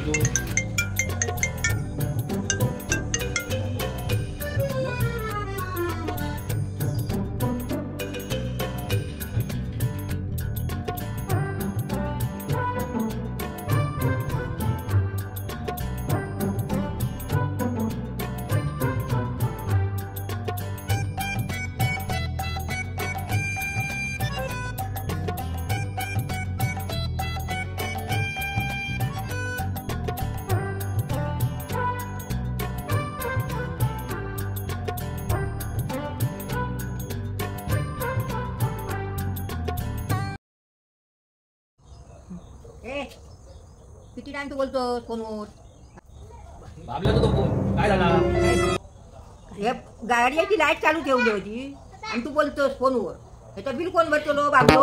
तू. किती टाइम तू बोलतो फोनवर? बाबल्या तो फोन काय झाला? हे गाडीची लाईट चालू ठेवली होती आणि तू बोलतोस फोनवर. ह्याचं बिल कोण भरतलो बाबलो?